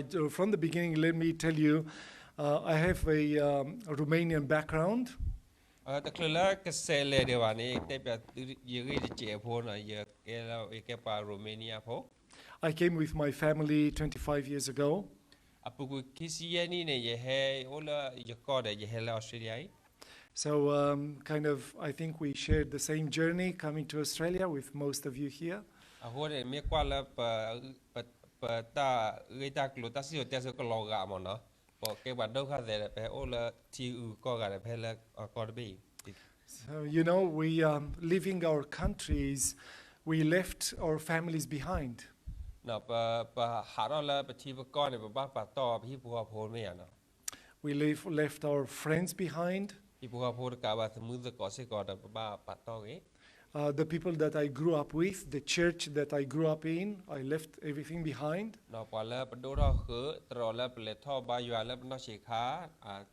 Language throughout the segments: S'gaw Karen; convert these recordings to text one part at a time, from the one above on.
Uh, from the beginning, let me tell you, uh, I have a um, Romanian background. တချုးလၢကစးလဲၤဒံးဘၣ်န့ၣ် တဲပၠးသုယဂ့ၢ်တစဲးဖိနီၤ, ယကဲလၢ ယကဲပှၤ Romania ဖိ. I came with my family twenty-five years ago. အပူၤကွံာ်ခံဆံယဲၢ်နံၣ်န့ၣ် ယဟဲအိၣ်လၢယကီၢ်ဒီး ယဟဲလၢအီစထြ့လယါအံၤ. So, um, kind of, I think we shared the same journey coming to Australia with most of you here. အဃိန့ၣ် မ့ၢ်ကွၢ်လၢ ပ ပတၢ်ဂ့ၢ်တၢ်ကျိၤ တၢ်စံၣ်စိၤတဲစိၤကလီၤဂာ်မးနီၤ, ပကဲပှၤဒိၣ်ခါသဲးဒီး ပဟဲအိၣ်လၢထံဂုၤကီၢ်ဂၤဒီး ပဟဲလၢကီၢ်တဘ့ၣ်အံၤ. So, you know, we are leaving our countries, we left our families behind. ပ ပဟးထီၣ်လၢပထံပကီၢ်န့ၣ် ပဘၣ်ပာ်တီၢ်ပဟံၣ်ဖိဃီဖိမ့ၢ်ဧါနီၤ. We leave, left our friends behind. ဟံၣ်ဖိဃီဖိတကးဘၣ် သမုၢ်သကိးစ့ၢ်ကီးဒီး ပဘၣ်ပာ်တီၢ်ဂ့ၤ. Uh, the people that I grew up with, the church that I grew up in, I left everything behind. ဒီးပှၤလၢပဒိၣ်ထီၣ်ဃုာ် သရိာ်လၢပလဲၤထီၣ်ဘါယွၤလၢပနီၢ်ဆံးခါ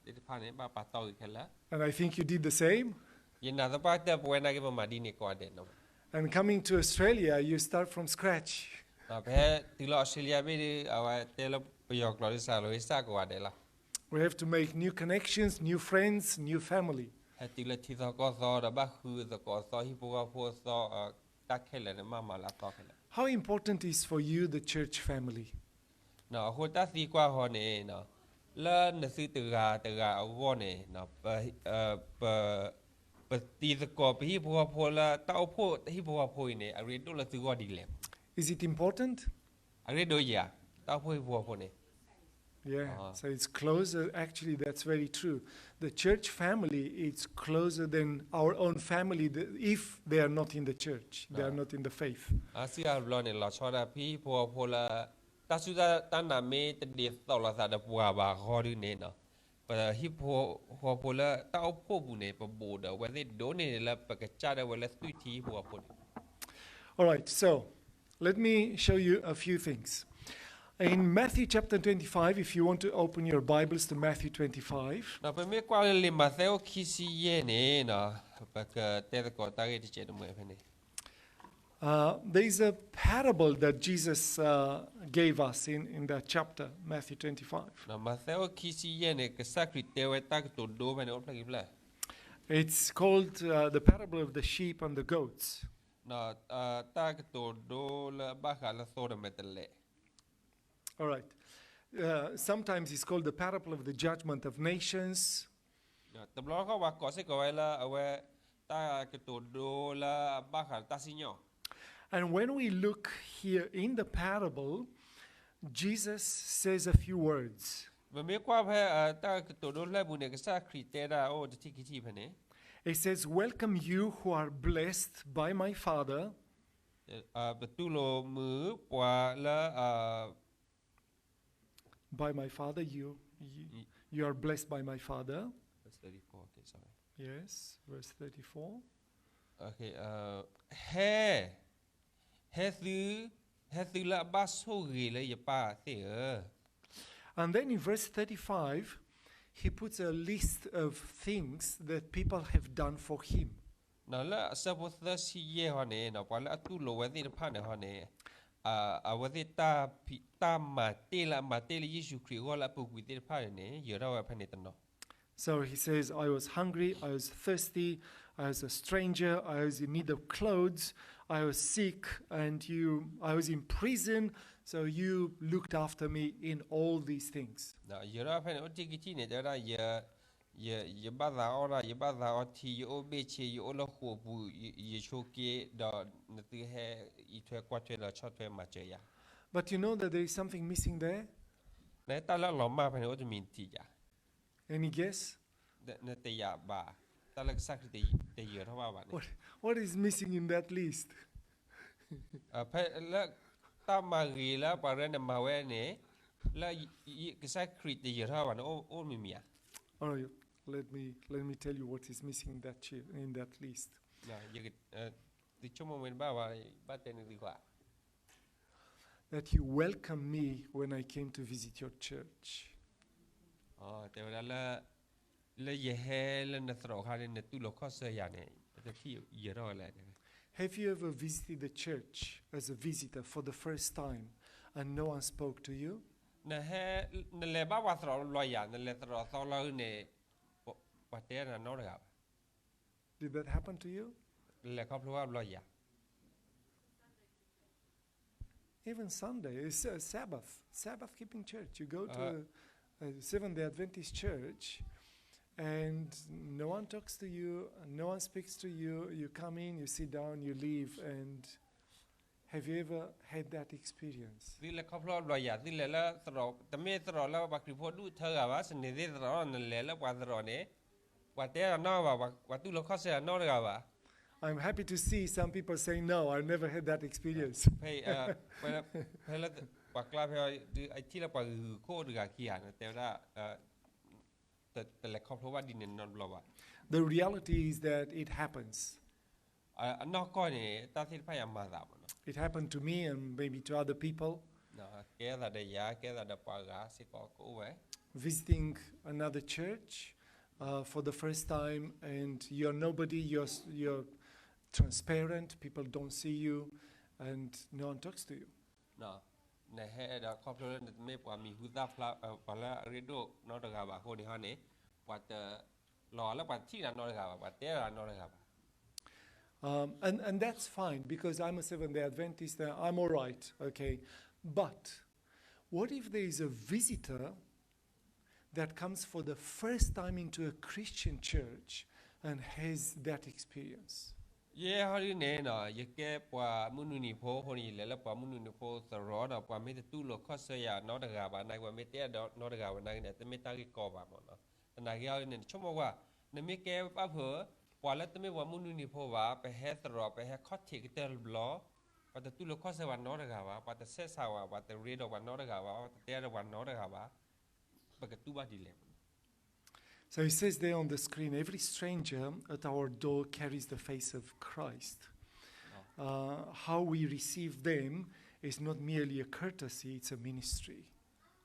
သ့ၣ်တဖၣ်န့ၣ် ဘၣ်ပာ်တီၢ်ဂ့ၤခဲလၢာ်. And I think you did the same. ယနာ်သပှၢ်ကတၢၢ် ပဝဲနာ်က့ ပမၤဒ်န့ၣ်ကိးဂၤဒဲးနီၤ. And coming to Australia, you start from scratch. ပဟဲတုၤလၢအီစထြ့လယါဘ့ၣ်ဒီး အဝဲတဲလၢပယီၤကျိာ်ဒီး စးလီၤစၢ်ကိးဂၤဒဲးလီၤ. We have to make new connections, new friends, new family. ဟဲတုၤလၢထံသီကီၢ်သီဒီး ဘၣ်ဃုသကိးသီ ဟံၣ်ဖိဃီဖိအသီ, တၢ်ခဲလၢာ်န့ၣ် မၤမၤလၢအသီခဲလၢာ်. How important is for you the church family? အဃိတၢ်သံကွၢ်ဃီန့ၣ် လၢနသုတဂၤတဂၤအဂီၢ်န့ၣ် ပ ပတံၤသကိးပဟံၣ်ဖိဃီဖိလၢ တၢ်အိၣ်ဖှိၣ်ဟံၣ်ဖိဃီဖိအံၤန့ၣ် အရ့ဒိၣ်လၢသုဂီၢ်ဒ်လဲၣ်. Is it important? အရ့ဒိၣ်ယၤ, တၢ်အိၣ်ဖှိၣ်ဟံၣ်ဖိဃီဖိန့ၣ်. Yeah, so it's closer. Actually, that's very true. The church family is closer than our own family the- if they are not in the church, they are not in the faith. အစုအဘျီန့ၣ် လီၤဆီဒၣ်ဖဲဟံၣ်ဖိဃီဖိလၢ တၢ်စူၢ်တၢ်နာ်မ့ၢ်တဒ်သိးလိာ်သးဒီးပှၤဘၣ်အဂီၢ်ဒုန့ၣ် ပဟံၣ်ဖိဃီဖိလၢတၢ်အိၣ်ဖှိၣ်ပူၤန့ၣ် ပဘူးဒီးအဝဲသ့ၣ်ဒိၣ်န့ၢ်လၢပကစၢ်ဒၣ်ဝဲလၢသွံၣ်ထံဟံၣ်ဖိဃီဖိန့ၣ်. All right, so let me show you a few things. In Matthew chapter twenty-five, if you want to open your Bibles to Matthew twenty-five, ဒီးပမ့ၢ်ကွၢ်လၢလံာ်မးသဲအိၣ်ခံဆံယဲၢ်န့ၣ် ပကတဲသကိးတၢ်ဂ့ၢ်တစဲးတမှဲၤဖဲန့ၣ်. Uh, there is a parable that Jesus uh, gave us in, in that chapter, Matthew twenty-five. မးသဲအိၣ်ခံဆံယဲၢ်န့ၣ် ကစၢ်ခရံာ်တဲဝဲတၢ်ကတိၤဒိဖဲန့ၣ် အိၣ်ဖျဲၣ်ခံဖျၢၣ်. It's called uh, the parable of the sheep and the goats. တၢ်ကတိၤဒိလၢအဘၣ်ဃးလၢသိဒီးမဲာ်တဲးလဲး. All right. Uh, sometimes it's called the parable of the judgment of nations. တဘျီဃီပှၤကိးစ့ၢ်ကီးဝဲလၢအဝဲ တၢ်ကတိၤဒိလၢအဘၣ်ဃးတၢ်စံၣ်ညီၣ်. And when we look here in the parable, Jesus says a few words. ပမ့ၢ်ကွၢ်ဖဲတၢ်ကတိၤဒိဖျၢၣ်ပူၤန့ၣ် ကစၢ်ခရံာ်တဲဒၣ်အိၣ်တထံၣ်ခံထံၣ်ဖဲန့ၣ်. He says, Welcome you who are blessed by my Father. ပတူၢ်လိာ်မုာ်ပှၤလၢ by my Father, you, you, you are blessed by my Father. Verse thirty-four, okay, sorry. Yes, verse thirty-four. Okay, ဟဲ, ဟဲသု, ဟဲသုလၢအဘၣ်ဆိၣ်ဂ့ၤလၢယပၢ်သ့ၣ်ဧၢ. And then in verse thirty-five, he puts a list of things that people have done for him. လၢအဆၢဖိသၢဆံယဲၢ်ဟီန့ၣ် ပှၤလၢအတူၢ်လိာ်ဝဲသ့ၣ်တဖၣ်န့ၣ်ဟီန့ၣ် အဝဲသ့ၣ် တၢ်မၤတ့ၢ်လၢအမၤတ့ၢ်လၢယ့ၣ်ၡူးခရံာ်အဂီၢ်လၢအပူၤကွံာ်သ့ၣ်တဖၣ်န့ၣ်န့ၣ် ယၢၤထီၣ်ဝဲဖဲန့ၣ်တနီၤ. So he says, I was hungry, I was thirsty, I was a stranger, I was in need of clothes, I was sick, and you, I was in prison, so you looked after me in all these things. ယၢၤထီၣ်ဝဲဖဲန့ၣ် အိၣ်တထံၣ်ခံထံၣ်န့ၣ် တဲဝဲဒၣ် ယဘၣ်သးအီၣ်တၢ်, ယဘၣ်သးအီထံ, ယအိၣ်ဘ့ၣ်ဆ့, ယအိၣ်လၢဃိာ်ပူၤ, ယဆိးက့, ဒီးနသုဟဲအံးထွဲကွၢ်ထွဲဒီးဆီၣ်ထွဲမၤစၢၤယၤ. But you know that there is something missing there? နတၢ်လၢအလီၤမၢ်ဖဲန့ၣ် အိၣ်တမံၤတထံၣ်ယၤ. Any guess? နတယာ်ဘၣ်, တၢ်လၢကစၢ်ခရံာ်တယၢၤထီၣ်ဘၣ်ဘၣ်န့ၣ်. What, what is missing in that list? ဖဲလၢတၢ်မၤဂ့ၤလၢပှၤရဲၣ်န့ၣ်မၤဝဲန့ၣ်, လၢကစၢ်ခရံာ်တယၢၤထီၣ်ဘၣ်န့ၣ် အိၣ်မံၤမံၤဧါ. All right, let me, let me tell you what is missing in that, in that list. သုဆိကမိၣ်မ့ၢ်တဘၣ်ဘၣ် ဘၣ်တဲန့ၢ်သုကွၢ်. That you welcome me when I came to visit your church. တဲဝဲဒၣ်လၢ လၢယဟဲလၢနသရိာ်ခါန့ၣ် နတူၢ်လိာ်ခီၣ်ဆၢယၤန့ၣ် တထံၣ်ယၢၤထီၣ်ဝဲလဲၣ်. Have you ever visited the church as a visitor for the first time and no one spoke to you? နဟဲ, နလဲၤဘၣ်ပှၤသရိာ်တဘျီယၤ, နလဲၤသရိာ်သီလီၤန့ၣ်, ပှၤတဲနၤနီတဂၤဘၣ်. Did that happen to you? လဲၤခီဖျိဘၣ်တဘျီယၤ. Even Sunday, it's a Sabbath, Sabbath keeping church. You go to a, a Seventh Day Adventist church, and no one talks to you, no one speaks to you. You come in, you sit down, you leave. And have you ever had that experience? သုလဲၤခီဖျိဘျီယၤ, သုလဲၤလၢသရိာ်, တမ့ၢ်သရိာ်လၢပှၤခရံာ်ဖိဒူၣ်ထၢဂၤဘၣ်, စန့ၤသ့ၣ်သရိာ်, နလဲၤလၢပှၤသရိာ်န့ၣ်, ပှၤတဲနၤနီတဂၤဘၣ်, ပှၤတူၢ်လိာ်ခီၣ်ဆၢနၤနီတဂၤဘၣ်. I'm happy to see some people say, no, I've never had that experience. ဖဲ, ဖဲလၢပှၤကျါဖဲ, ဒုးအထံၣ်လၢပှၤဂုၤဂုၤခိၣ်တဂၤခံဂၤန့ၣ် တဲဝဲဒၣ်, တလဲၤခီဖျိဘၣ်ဒ်န့ၣ်နီတဘျီဘၣ်. The reality is that it happens. အနီၢ်ကီၢ်န့ၣ် တၢ်သ့ၣ်တဖၣ်အံၤအမၤသးမးနီၤ. It happened to me and maybe to other people. ကဲသးဒီးယၤ, ကဲသးဒီးပှၤဂၤစ့ၢ်ကီးကအိၣ်ဝဲ. Visiting another church, uh, for the first time, and you're nobody, you're, you're transparent, people don't see you, and no one talks to you. နဟဲဒီးခီဖျိလၢနတမ့ၢ်ပှၤမံၤဟူသၣ်ဖျါ, ပှၤလၢအရ့ဒိၣ်နီတဂၤဘၣ်အဃိန့ၣ်ဟီန့ၣ်, ပှၤတလီၤဂာ်လၢပှၤတထံၣ်နၤနီတဂၤဘၣ်, ပှၤတဲနၤနီတဂၤဘၣ်. Um, and, and that's fine because I'm a Seventh Day Adventist and I'm all right, okay? But what if there is a visitor that comes for the first time into a Christian church and has that experience? ယဲဟီဒ်န့ၣ်နီၤ, ယကဲပှၤမုၢ်နွံနံၤဖိအဃိန့ၣ်, ယလဲၤလၢပှၤမုၢ်နွံနံၤဖိသရိာ်ဒီး ပှၤမ့ၢ်တတူၢ်လိာ်ခီၣ်ဆၢယၤနီတဂၤဘၣ်နာ်က့, ပှၤမ့ၢ်တဲအဒိးနီတဂၤဘၣ်နာ်က့န့ၣ်, တမ့ၢ်တၢ်ဂ့ၢ်ကီဘၣ်မးနီၤ. သနာ်က့အီၤန့ၣ် နဆိကမိၣ်ကွၢ်, နမ့ၢ်ကဲဘၣ်ဖုး, ပှၤလၢတမ့ၢ်ပှၤမုၢ်နွံနံၤဖိဘၣ်, ပဟဲသရိာ်, ပဟဲခီၣ်ထံးကတၢၢ်တဘျီ, ပှၤတတူၢ်လိာ်ခီၣ်ဆၢပှၤနီတဂၤဘၣ်, ပှၤတဆဲးဆးဝဲ, ပှၤတရ့ဒီးပှၤနီတဂၤဘၣ်, ပှၤတတဲဒီးပှၤနီတဂၤဘၣ်, ပကတူၢ်ဘၣ်ဒ်လဲၣ်. So it says there on the screen, every stranger at our door carries the face of Christ. Uh, how we receive them is not merely a courtesy, it's a ministry.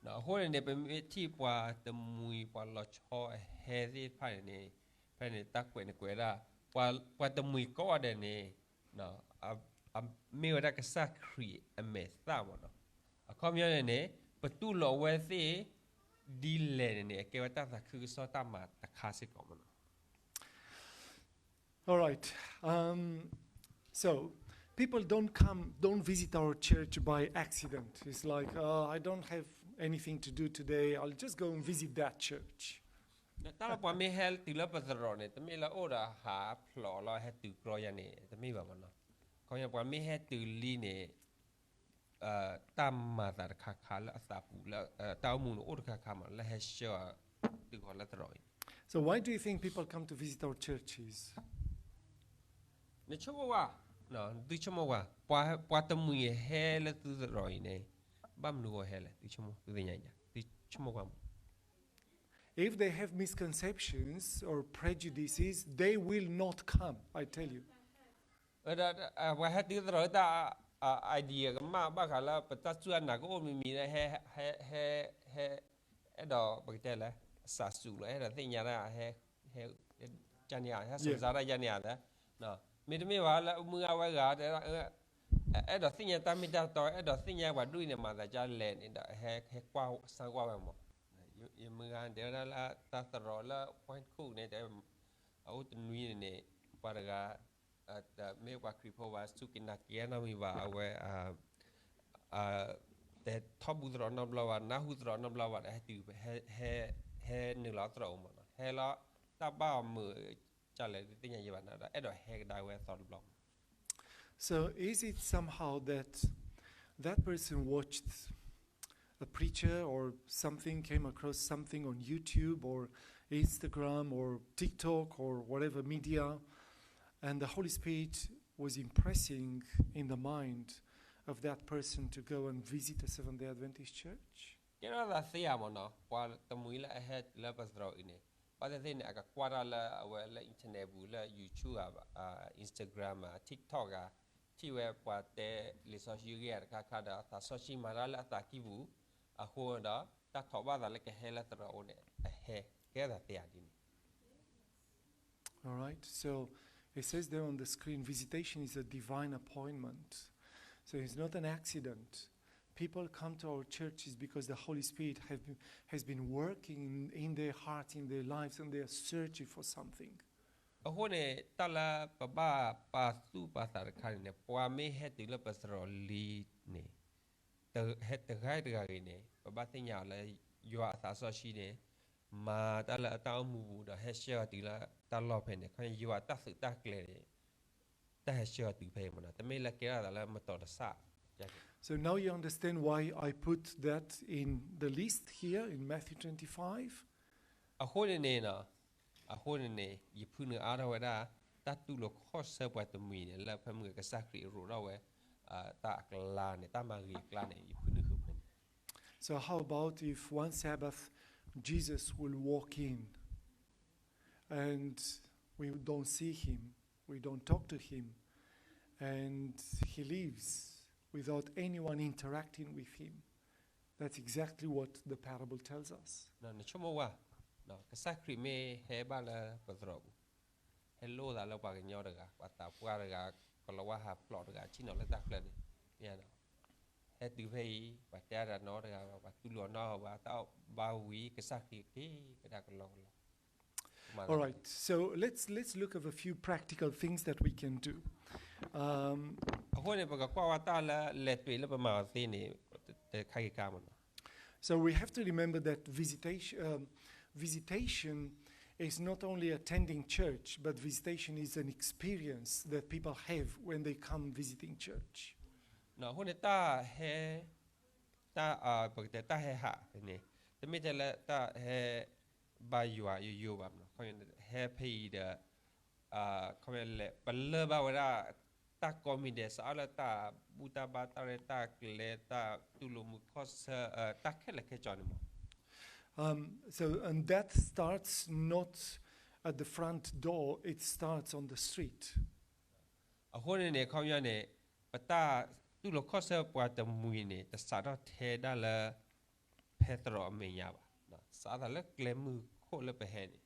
အဃိန့ၣ်န့ၣ် ပမ့ၢ်ထံၣ်ပှၤတမှံၤပှၤလီၤဆီအဟဲသ့ၣ်တဖၣ်န့ၣ်န့ၣ်, ဖဲန့ၣ်တၢ်ကွဲးန့ၣ်ကွဲးဒၣ်, ပှၤတမှံၤကိးဂၤဒဲးန့ၣ် အမ့ၢ်ဝဲဒၣ်ကစၢ်ခရံာ်အမဲာ်သၣ်မးနီၤ. အခီပညီန့ၣ်န့ၣ် ပတူၢ်လိာ်အဝဲသ့ၣ်ဒ်လဲၣ်န့ၣ်န့ၣ် အကဲဝဲတၢ်သးခုကစီၣ်တၢ်မၤတခါစ့ၢ်ကီးမးနီၤ. All right. Um, so, people don't come, don't visit our church by accident. It's like, oh, I don't have anything to do today. I'll just go and visit that church. တၢ်လၢပှၤမ့ၢ်ဟဲတုၤလၢပသရိာ်န့ၣ် တမ့ၢ်လၢအိၣ်ဒီးဟးဖျိးလီၤဟဲတုၤကြီယၤန့ၣ် တမ့ၢ်ဘၣ်မးနီၤ. ခီပညီပှၤမ့ၢ်ဟဲတုၤလံန့ၣ် တၢ်မၤသးတခါခါလၢအသးပူၤလၢ တၢ်အိၣ်မူန့ၣ်အိၣ်တခါခါမး လၢဟဲဆှၢအီၤတုၤဃီၤလၢသရိာ်အံၤန့ၣ်. So why do you think people come to visit our churches? နဆိကမိၣ်ကွၢ်, သုဆိကမိၣ်ကွၢ်, ပှၤတမှံၤဟဲလၢသုသရိာ်အံၤန့ၣ် ဘၣ်မနုၤအဃိဟဲလဲၣ်, သုဆိကမိၣ်, သုသ့ၣ်ညါ, သုဆိကမိၣ်ကွၢ်မး. If they have misconceptions or prejudices, they will not come, I tell you. ပှၤဟဲတုၤသရိာ်လၢတၢ် idea ကမၣ်ဘၣ်ဃးလၢပတၢ်စူၢ်တၢ်နာ်ကအိၣ်မံၤမံၤလၢ ဟဲ, ဟဲ, အဲၣ်ဒိးပကတဲလဲၣ်, အစးစူးလီၤ အဲၣ်ဒိးသ့ၣ်ညါတၢ်, ဟဲ, ဟဲ, ကန့ၣ်ဧါ, ဟဲစူးစါတၢ်ယါန့ၣ်ဧါ, မ့တမ့ၢ်ဘၣ်လၢမုၢ်ဂၤဝဲဂၤ အဲၣ်ဒိးသ့ၣ်ညါတၢ်မ့ၢ်တၢ်တီ, အဲၣ်ဒိးသ့ၣ်ညါပှၤဒ်အံၤန့ၣ် မၤသးဒ်လဲၣ်န့ၣ်ဒီး ဟဲကွၢ်စၢကွၢ်ဝဲမး. ယမုၢ်ဂၤတဲဝဲဒၣ်လၢတၢ်သရိာ်လၢ Point Cook န့ၣ် အအိၣ်တနွံန့ၣ်န့ၣ် ပှၤတဂၤ တမ့ၢ်ပှၤခရံာ်ဖိဘၣ် စူၢ်က့ၤနာ်က့ၤနီတမံၤဘၣ်, အဝဲ တထီၣ်ဘူးသရိာ်နီတဘျီဘၣ်, နၢ်ဟူသရိာ်နီတဘျီဘၣ်ဒီး ဟဲတုၤ, ဟဲနုာ်လီၤသရိာ်အအိၣ်မးနီၤ, ဟဲလီၤတၢ်ဘၣ်အမုာ်ကလဲၣ် တသ့ၣ်ညါယဲဘၣ်နီၤ, ဒီးအဲၣ်ဒိးဟဲကဒါဝဲအသီတဘျီမး. So is it somehow that that person watched a preacher or something, came across something on YouTube or Instagram or TikTok or whatever media, and the Holy Spirit was impressing in the mind of that person to go and visit a Seventh-day Adventist church? ကဲထီၣ်သးသ့ဧါမးနီၤ, ပှၤတမှံၤလၢအဟဲလၢပသရိာ်အံၤန့ၣ် ဘၣ်သ့ၣ်သ့ၣ်န့ၣ် အကကွၢ်တၢ်လၢအဝဲလၢ internet ပူၤ လၢ YouTube ဧါ, Instagram ဧါ, TikTok ဧါ, ထံၣ်ဝဲပှၤတဲလံာ်စီဆှံဂ့ၢ်ဧါတခါခါဒီး သးစီဆှံမၤတၢ်လၢအသးကံၢ်ပူၤအဃိဒီး တၢ်ထီၣ်ဘၣ်သးလၢကဟဲလၢသရိာ်အအိၣ်န့ၣ် အဟဲကဲထီၣ်သးသ့ဧါဒ်န့ၣ်. All right, so it says there on the screen, visitation is a divine appointment. So it's not an accident. People come to our churches because the Holy Spirit have been, has been working in, in their hearts, in their lives, and they are searching for something. အဃိန့ၣ် တၢ်လၢပဘၣ်ပာ်သူၣ်ပာ်သးတခါန့ၣ်န့ၣ် ပှၤမ့ၢ်ဟဲတုၤလၢပသရိာ်လံန့ၣ် ဟဲတဂၤတဂၤဂ့ၤန့ၣ် ပဘၣ်သ့ၣ်ညါအီၤလၢ ယွၤအသးစီဆှံန့ၣ် မၤတၢ်လၢအတၢ်အိၣ်မူပူၤဒီး ဟဲဆှၢအီၤတုၤလၢတၢ်လီၢ်ဖဲန့ၣ် ခီယွၤအတၢ်သုးတၢ်ကျဲၤန့ၣ် တၢ်ဟဲဆှၢအီၤတုၤဖဲအံၤမ့ၢ်နီၤ တမ့ၢ်လၢကဲထီၣ်သးလၢမတီၤတဆၣ် So now you understand why I put that in the list here in Matthew twenty-five. အဃိန့ၣ်န့ၣ်နီၤ အဃိန့ၣ်န့ၣ် ယဖုနုာ်အါထီၣ်ဝဲဒၣ် တၢ်တူၢ်လိာ်ခီၣ်ဆၢပှၤတမှံၤန့ၣ် လၢဖဲမုၢ်ကစၢ်ခရံာ်ရိးထီၣ်ဝဲ တၢ်အကျါန့ၣ် တၢ်မၤဂ့ၤအကျါန့ၣ် ယဖုနုာ်ဃုာ်ဖဲန့ၣ် So how about if one Sabbath Jesus will walk in and we don't see him, we don't talk to him, and he leaves without anyone interacting with him? That's exactly what the parable tells us. နဆိကမိၣ်ဝဲ ကစၢ်ခရံာ်မ့ၢ်ဟဲဘၣ်လၢပသရိာ်ပူၤ ဟဲလိၣ်သးလၢပှၤကညီတဂၤ ပှၤသးပှၢ်တဂၤ ကလီၤဝါဟးဖျိးတဂၤ ဆ့ၣ်နီၤလၢတၢ်ချၢန့ၣ် ဟဲတုၤဖဲအံၤ ပှၤတဲတၢ်နီတဂၤဘၣ် ပှၤတူၢ်လိာ်နီတဂၤဘၣ် တၢ်ဘါဝံၤ ကစၢ်ခရံာ်က့ၤကဒါကလီကလီ All right, so let's, let's look at a few practical things that we can do. Um, အဃိန့ၣ် ပကကွၢ်ဝဲတၢ်လၢလဲၤတွံၤလၢပမၤအီၤသ့န့ၣ် တခါဂ့ၤခါမ့ၢ်နီၤ So we have to remember that visitation, um, visitation is not only attending church, but visitation is an experience that people have when they come visiting church. အဃိန့ၣ် တၢ်ဟဲ တၢ် ပကတဲတၢ်ဟဲဟးန့ၣ် တမ့ၢ်ထဲလၢတၢ်ဟဲ ဘါယွၤယိယိဘၣ်မ့ၢ်နီၤ ဟဲဖဲအံၤဒီး ခီပညီလဲၣ် ပလၢၢ်ဘၣ်ဝဲဒၣ် တၢ်ကိးမံၤဒဲး စးထီၣ်လၢတၢ်ဘူၣ်တၢ်ဘါ တၢ်ရဲၣ်တၢ်ကျဲၤ တၢ်တူၢ်လိာ်မုာ်ခီၣ်ဆၢ တၢ်ခဲလၢာ်ခဲဆ့န့ၣ်မ့ၢ် Um, so, and that starts not at the front door, it starts on the street. အဃိန့ၣ်န့ၣ် ခီပညီန့ၣ် ပတၢ်တူၢ်လိာ်ခီၣ်ဆၢပှၤတမှံၤန့ၣ် တစးထီၣ်ထဲဒၣ်လၢ ဖဲသရိာ်အမဲာ်ညါဘၣ်, စးထီၣ်လၢကျဲမုၢ်ခိၣ်လၢပဟဲန့ၣ်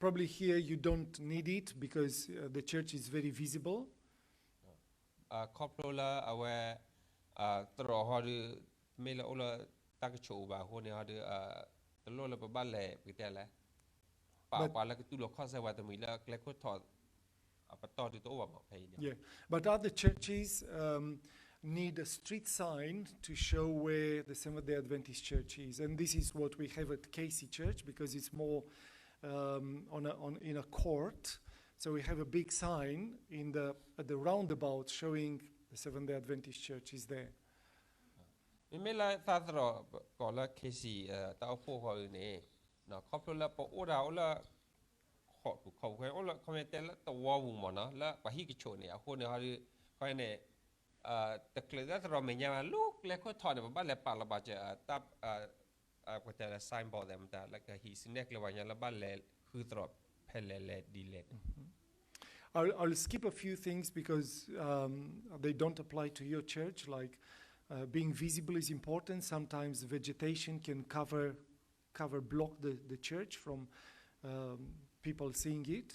Probably here you don't need it because uh, the church is very visible. ခီဖျိလၢအဝဲ သရိာ်ဟီဒုး မ့ၢ်လၢအိၣ်လၢတၢ်ကဆိးအိၣ်ဘၣ်အဃိန့ၣ်ဟီဒုး တလိၣ်လၢပဘၣ်လဲၤ ပကတဲလဲၣ် ပာ်ပှၤလၢကတူၢ်လိာ်ခီၣ်ဆၢပှၤတမှံၤလၢကျဲခိၣ်ထီၣ် အပတီၢ်ဒုးတအိၣ်ဘၣ်မး ဖဲအံၤန့ၣ် Yeah, but other churches um, need a street sign to show where the Seventh Day Adventist Church is. And this is what we have at Casey Church because it's more um, on, a, on in a court. So we have a big sign in the at the roundabout showing the Seventh Day Adventist Church is there. မ့မ့ၢ်လၢသးသရိာ်ကီးလၢ Casey တၢ်အိၣ်ဖှိၣ်ဃီဒုးန့ၣ် ခီဖျိလၢပအိၣ်ဒၣ်အိၣ်လၢ ခီၣ်ပူၤခီၣ်ပူၤ အိၣ်လၢခီမ့ၢ်တဲလၢသဝီပူၤမးနီၤ လၢပှၤဟံၣ်ကဆိးန့ၣ် အဃိန့ၣ်ဟီဒုး ခီန့ၣ် တချုးလၢသရိာ်မဲာ်ညါဘၣ် လၢကျဲခိၣ်ထီၣ်န့ၣ် ပဘၣ်လဲၤပာ်လီၤဘၣ်စၢၤ တၢ် ပတဲလၢ signboard သ့ၣ်မတၤ လၢကဟံးစုနဲၣ်ကျဲပှၤကညီလၢဘၣ်လဲၤဃုသရိာ်ဖဲလဲၣ်လဲၣ်ဒ်လဲၣ်န့ၣ် I'll, I'll skip a few things because um, they don't apply to your church, like uh, being visible is important. Sometimes vegetation can cover, cover, block the, the church from um, people seeing it.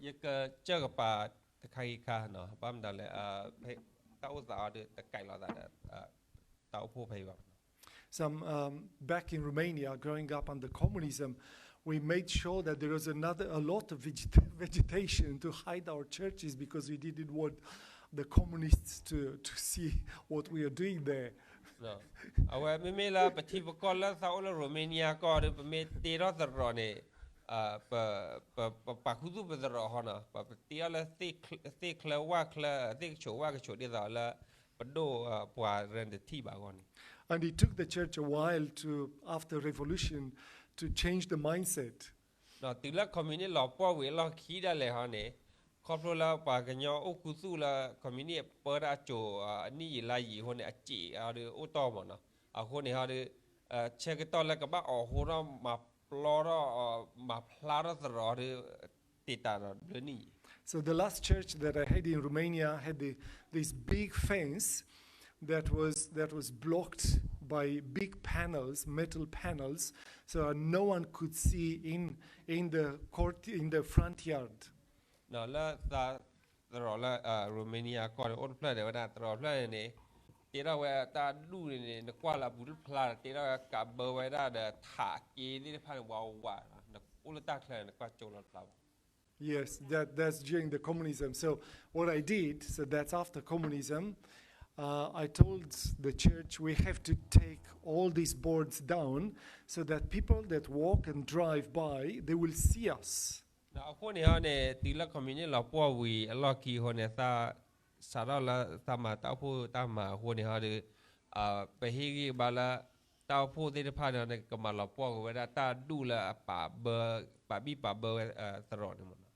ယကစၢၢ်ကပၤတခါဂ့ၤခါ ဘၣ်မတၤလဲၣ် တၢ်အိၣ်သးအီၤဒီး တကဲးလိာ်သးဒီး တၢ်အိၣ်ဖှိၣ်ဖဲအံၤဘၣ် Some um, back in Romania, growing up under communism, we made sure that there was another a lot of vegeta- vegetation to hide our churches because we didn't want the communists to, to see what we are doing there. အဝဲမ့မ့ၢ်လၢပထံပကီၢ်လၢသးအိၣ်လၢ Romania ကီၢ်ဒီး ပမ့ၢ်တ့ထီၣ်သရိာ်န့ၣ် ပပာ်ခူသူၣ်ပသရိာ်ဟီနီၤ ပပတ့ထီၣ်လၢသ့ၣ်ချၢဝၣ်ချၢ သ့ၣ်ကဆိးဝၣ်ကဆိးဒ်သိးလၢ ပဒိၣ်ပှၤရၢတထံၣ်ဘၣ်အဂီၢ်န့ၣ် And it took the church a while to, after revolution, to change the mindset. တုၤလၢ communist လီၤပှီၢ်ဝံၤအလီၢ်ခံဒၣ်လဲာ်ဟီန့ၣ် ခီဖျိလၢပှၤကညီအိၣ်ခူသူၣ်လၢ communist ပၢတၢ်အစိၤအနံၣ်ယံာ်လါယံာ်အဃိန့ၣ် အစ့ၣ်ဟီဒုးအိၣ်တီၢ်မးနီၤ အဃိန့ၣ်ဟီဒုး ဆၢကတီၢ်လၢကဘၣ်အီၣ်ဟိထီၣ်မၤပျီထီၣ် မၤဖျါထီၣ်သရိာ်ဟီဒုး တ့တၢ်ဒီးဘျၢနံၣ်ယံာ် So the last church that I had in Romania had the, this big fence that was that was blocked by big panels, metal panels, so no one could see in in the court in the front yard. လၢသရိာ်လၢ Romania ကီၢ်န့ၣ် အိၣ်တဖျၢၣ်န့ၣ်ဝဲဒၣ်သရိာ်ဖျၢၣ်န့ၣ်န့ၣ် တ့ထီၣ်ဝဲတၢ်ဒူၣ်န့ၣ်န့ၣ် နကွၢ်လၢအပူၤတဖျါဒီး တ့ထီၣ်ဝဲကးဘၢဝဲဒၣ်ဒီးထးက့သ့ၣ်တဖၣ်န့ၣ် ဝးဝးလီၤ. နအိၣ်လၢတၢ်ချၢန့ၣ် နကွၢ်ကၠိလီၤတဖျါဘၣ်. Yes, that, that's during the communism. So what I did, so that's after communism, uh, I told the church we have to take all these boards down so that people that walk and drive by, they will see us. အဃိန့ၣ်ဟီန့ၣ် တုၤလၢ communist လီၤပှီၢ်ဝံၤအလီၢ်ခံအဃိန့ၣ် သး စးထီၣ်လၢသးမၤတၢ်အိၣ်ဖှိၣ်တၢ်မၤအဃိန့ၣ်ဟီဒီး ပဟ့ၣ်ဂံၢ်ဘါလၢ တၢ်အိၣ်ဖှိၣ်သ့ၣ်တဖၣ်န့ၣ် ကမၤလီၤပှီၢ်က့ၤဝဲဒၣ်တၢ်ဒူၣ်လၢအပာ်ဘၢ ပာ်ဘံၣ်ပာ်ဘၢဝဲသရိာ်န့ၣ်မ့ၢ်နီၤ.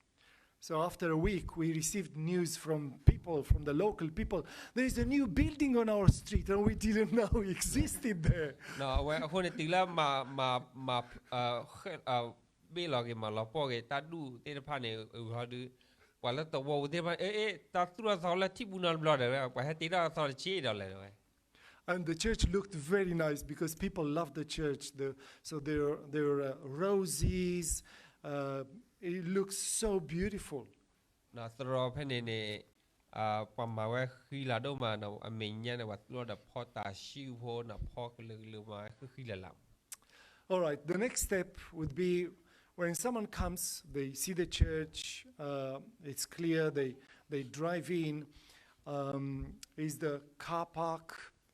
So after a week, we received news from people, from the local people. There is a new building on our street, and we didn't know existed there. အဝဲအဃိန့ၣ် တုၤလၢ မၤ ဘ့ၣ်လီၤက့ၤ မၤလီၤပှီၢ်က့ၤတၢ်ဒူၣ်သ့ၣ်တဖၣ်န့ၣ် အဟီဒီး ပှၤလၢသဝီပူၤသ့ၣ်တဖၣ် အ့ အ့ တၢ်သူၣ်ထီၣ်သီလၢထံၣ်ပူၤနီတဘျီဒီး ပှၤဟဲတ့ထီၣ်သီတဆံးဒီးလဲၣ်ဝဲ. And the church looked very nice because people loved the church. The, so there, there were uh, roses. Uh, it looked so beautiful. သရိာ်ဖဲန့ၣ်န့ၣ် ပှၤမၤဝဲဃံလၤဒိၣ်မးနီၤ အမဲာ်ညါန့ၣ် ပှၤသူၣ်ထီၣ်ဒီးဖီတၤဆှုၣ်ဖိနီၤ ဖီကလုာ်ကလုာ်မၤဝဲဃံဃံလၤလၤ. All right, the next step would be when someone comes, they see the church, uh, it's clear, they, they drive in. Um, is the car park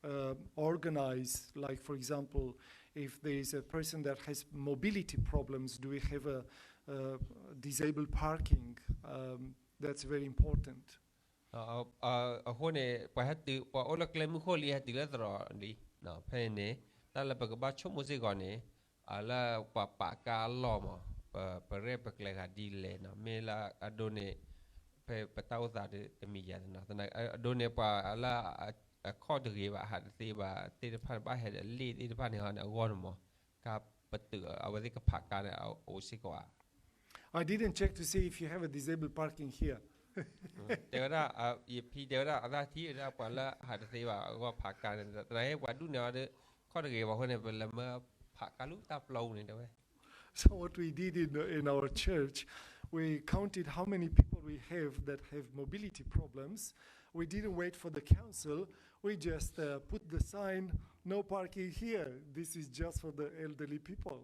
uh, organized? Like, for example, if there is a person that has mobility problems, do we have a, uh disabled parking? Um, that's very important. အဃိန့ၣ် ပှၤဟဲတုၤ ပှၤအိၣ်လၢကျဲမုၢ်ခိၣ်လံ ဟဲတုၤလၢသရိာ်လံ ဖဲန့ၣ်န့ၣ် တၢ်လၢပကဘၣ်ဆိကမိၣ်စ့ၢ်ကီးန့ၣ် လၢပှၤပာ်ကါအလီၢ်မး ပရဲၣ်ပကျဲၤဂၤဒ်လဲၣ်နီၤ မ့ၢ်လၢအဒိန့ၣ် ဖဲပတၢ်အိၣ်သးတမံၤယၤနီၤ အဒိန့ၣ် ပှၤလၢ အခီၣ်တဂ့ၤဘၣ် ဟးတသ့ဘၣ်သ့ၣ်တဖၣ်န့ၣ် ဘၣ်ဟဲဒီးလ့ၣ်သ့ၣ်တဖၣ်န့ၣ်ဟီန့ၣ် အဂီၢ်န့ၣ်မး ကါပတုာ် အဝဲသ့ၣ်ကဖးကါန့ၣ် အအိၣ်စ့ၢ်ကီးဧါ. I didn't check to see if you have a disabled parking here. တဲဝဲဒၣ် ယဖံတဲဝဲဒၣ် အသးထံၣ်ဝဲဒၣ်ပှၤလၢဟးတသ့ဘၣ်အဂီၢ်ဖးကါန့ၣ် သနာ်က့ပှၤဒူၣ်န့ၣ်အီၤဒီး ခီၣ်တဂ့ၤဘၣ်အဃိန့ၣ် ပလဲၤမၢဖးကါလူၤတၢ်ပျီပူၤန့ၣ်တဲဝဲ. So what we did in, in our church, we counted how many people we have that have mobility problems. We didn't wait for the council. We just uh, put the sign, no parking here. This is just for the elderly people.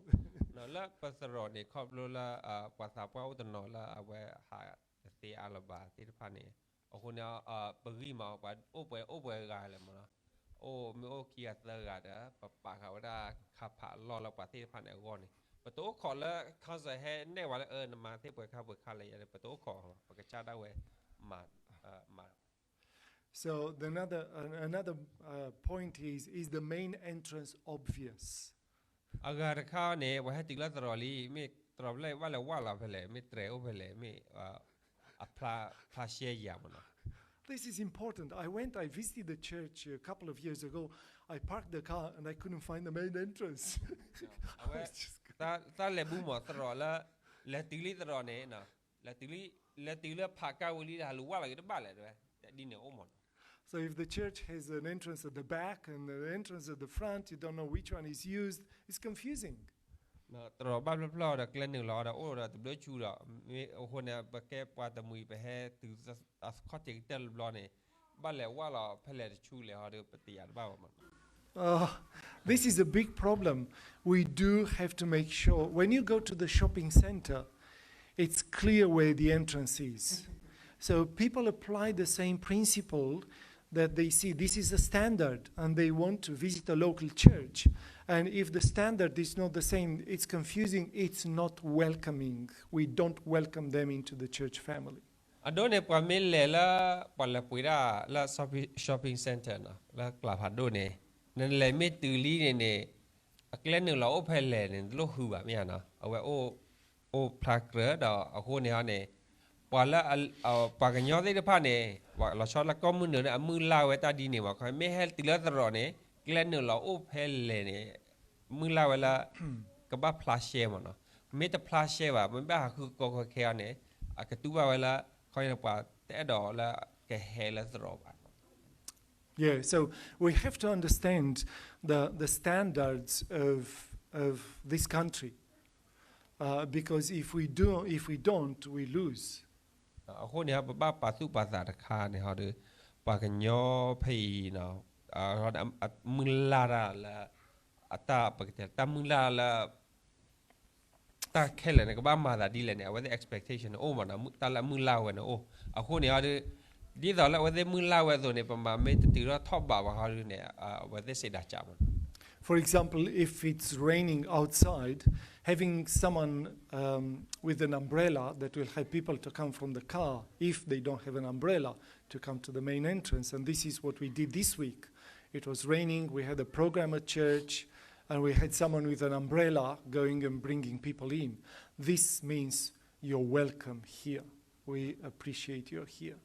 လၢပသရိာ်န့ၣ် ခီဖျိလၢ ပှၤသးပှၢ်အိၣ်တနီၤလၢအဝဲ ဟးတသ့အါလၢၤဘၣ်သ့ၣ်တဖၣ်န့ၣ် အဃိန့ၣ် ပဂံၢ်မး ပှၤအိၣ်ပှဲၤအိၣ်ပှဲၤဂၤလဲၣ်မးနီၤ အိၣ်မ့ၢ်အိၣ်ခံဂၤသၢဂၤဒီး ပပာ်ဃာ်ဝဲဒၣ်ခါဖးအလီၢ်လၢပှၤသ့ၣ်တဖၣ်န့ၣ်အဂီၢ်န့ၣ် ပတအိၣ်ခိးလၢ council ဟဲနဲၣ်ဝဲလၢ နမၤသ့ၣ်ပှဲၤခါပှဲၤခါလဲၣ်ယၤန့ၣ် ပတအိၣ်ခိး ပကစၢ်ဒၣ်ဝဲမၤ မၤ So the another, uh, another uh, point is, is the main entrance obvious? အဂၤတခါန့ၣ် ပှၤဟဲတုၤလၢသရိာ်လံ မ့ၢ်သရိာ်ဖဲလဲၣ် ဘၣ်လဲၤဝၢ်လီၤဖဲလဲၣ် မ့ၢ်တြဲၤအိၣ်ဖဲလဲၣ် မ့ၢ် အဖျါ ဖျါရှဲယၤမးနီၤ This is important. I went, I visited the church a couple of years ago. I parked the car and I couldn't find the main entrance. အဝဲ သးလဲၤဘူးမးသရိာ်လၢ လဲၤတုၤလံသရိာ်န့ၣ် လဲၤတုၤလံ လဲၤတုၤလၢဖးကါဝံၤလံ ဟးလူၤဝၢ်လီၤက့ၤတဘၣ်လဲၣ်တဲဝဲ ဒ်န့ၣ်အိၣ်မးနီၤ So if the church has an entrance at the back and an entrance at the front, you don't know which one is used, it's confusing. သရိာ်ဘၣ်ဖျၢၣ်ဖျၢၣ်ဒီးကျဲနုာ်လီၤဒီးအိၣ်ဒီးတဘျုးဆူဒီး မ့ၢ်အဃိန့ၣ် ပကဲပှၤတမှံၤ ပဟဲတုၤအခီၣ်ထံးကတၢၢ်တဘျီန့ၣ် ဘၣ်လဲၤဝၢ်လီၤဖဲလဲၣ်တဆူလဲၣ်ဟီဒီး ပတယာ်တဘၣ်ဘၣ်မးနီၤ Uh, this is a big problem. We do have to make sure when you go to the shopping center, it's clear where the entrance is. So people apply the same principle that they see this is a standard and they want to visit a local church. And if the standard is not the same, it's confusing, it's not welcoming. We don't welcome them into the church family. အဒိန့ၣ် ပှၤမ့ၢ်လဲၤလၢ ပှၤလဲၤပှ့ၤဒၣ်လၢ shopping center နီၤ လၢကျးဖးဒိၣ်န့ၣ် နလဲၤမ့ၢ်တုၤလံန့ၣ်န့ၣ် အကျဲနုာ်လီၤအိၣ်ဖဲလဲၣ်န့ၣ် နတလိၣ်ဃုဘၣ်မ့ၢ်ဧါနီၤ အဝဲအိၣ် အိၣ်ဖျါကြၢးဒီးအဃိန့ၣ်ဟီန့ၣ် ပှၤလၢ ပှၤကညီသ့ၣ်တဖၣ်န့ၣ် လီၤဆီလၢကီၢ်မုၢ်နုာ်န့ၣ် အမုၢ်လၢ်ဝဲတၢ်ဒ်န့ၣ်မး ခီမ့ၢ်ဟဲတုၤလၢသရိာ်န့ၣ် ကျဲနုာ်လီၤအိၣ်ဖဲလဲၣ်န့ၣ် မုၢ်လၢ်ဝဲလၢ ကဘၣ်ဖျါရှဲမးနီၤ မ့ၢ်တဖျါရှဲဘၣ် မ့ၢ်ဘၣ်ဟးဃုကီကီခဲခဲအီၤန့ၣ် အကတူၢ်ဘၣ်ဝဲလၢ ခီန့ၣ်ပှၤတအဲၣ်ဒိးလၢကဟဲလၢသရိာ်ဘၣ် Yeah, so we have to understand the, the standards of, of this country. Uh, because if we do, if we don't, we lose. အဃိန့ၣ် ပဘၣ်ပာ်သူၣ်ပာ်သးတခါန့ၣ်ဟီဒီး ပှၤကညီဖဲအံၤနီၤ မုၢ်လၢ်တၢ်လၢ အတၢ်ပကတဲ တၢ်မုၢ်လၢ်လၢ တၢ်ခဲလၢာ်န့ၣ် ကဘၣ်မၤသးဒ်လဲၣ်န့ၣ် အဝဲသ့ၣ် expectation န့ၣ် အိၣ်မးနီၤ, တၢ်လၢမုၢ်လၢ်ဝဲန့ၣ်အိၣ်. အဃိန့ၣ်ဟီဒုး ဒ်သိးလၢအဝဲသ့ၣ်မုၢ်လၢ်ဝဲအသိးန့ၣ် ပမၤမ့ၢ်တတုၤထီၣ်ထီၣ်ဘးဘၣ်ဟီဒုးန့ၣ် အဝဲသ့ၣ်စံးဒၣ်ကးမးနီၤ. For example, if it's raining outside, having someone um, with an umbrella that will help people to come from the car if they don't have an umbrella to come to the main entrance. And this is what we did this week. It was raining, we had a program at church, and we had someone with an umbrella going and bringing people in. This means you're welcome here. We appreciate you're here.